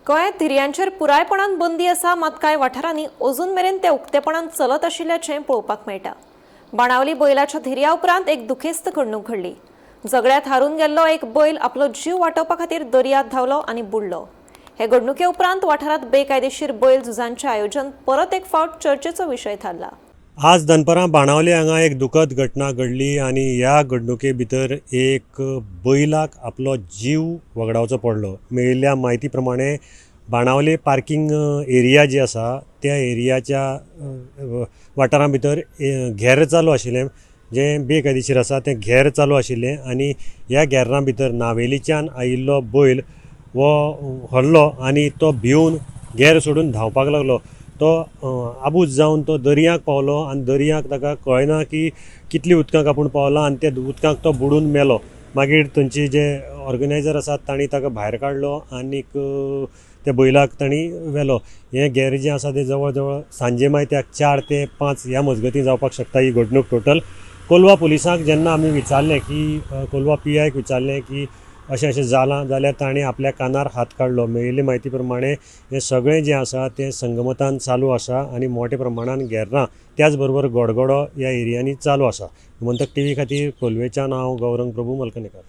गोंयांत धिरयांचेर पुरायपणान बंदी आसा, मात कांय वाठारांनी अजून मेरेन ते उक्तेपणान चलत आशिल्ल्याचें पळोवपाक मेळटा. बाणावली बैलाच्या धिरया उपरांत एक दुखेस्त घडणूक घडली. झगड्यांत हारून गेल्लो एक बैल आपलो जीव वाटोवपा खातीर दर्यांत धांवलो आनी बुडलो. हे घडणुके उपरांत वाठारांत बेकायदेशीर बैल झुजांचें आयोजन परत एक फावट चर्चेचो विशय थारला. आज दनपरां बाणावले हांगा एक दुखद घटना घडली आनी ह्या घडणुके भितर एक बैलाक आपलो जीव वगडावचो पडलो. मेळिल्ल्या म्हायती प्रमाणे बाणावले पार्किंग एरिया जी आसा त्या एरियाच्या वाठारां भितर घेर चालू आशिल्लें, जें बेकायदेशीर आसा तें घेर चालू आशिल्लें आनी ह्या घेरां भितर नावेलीच्यान आयिल्लो बैल हो हरलो आनी तो भिवन घेर सोडून धांवपाक लागलो. तो आबूज जावन तो दर्याक पावलो आनी दर्याक ताका कळना की कितली उदकांक आपूण पावला आनी त्या उदकांक तो बुडून मेलो. मागीर थंयचे जे ऑर्गनायजर आसात तांणी ताका भायर काडलो आनीक त्या बैलाक तांणी व्हेलो. हें घेर जें आसा तें जवळ जवळ सांजे मायत्याक 4 ते 5 ह्या मजगतीं जावपाक शकता ही घडणूक. टोटल कोलवा पुलिसांक जेन्ना आमी विचारलें की कोलवा पी आयक विचारलें की अशें अशें जालां जाल्यार तांणी आपल्या कानार हात काडलो. मेळिल्ले म्हायती प्रमाणे हें सगळें जें आसा तें संगमतान चालू आसा आनी मोठ्या प्रमाणान घेर्रां त्याच बरोबर गडगडो ह्या एरियांनी चालू आसा. गोमंतक टीव्ही खातीर कोलवेच्यान हांव गौरंग प्रभू मलकनेकर.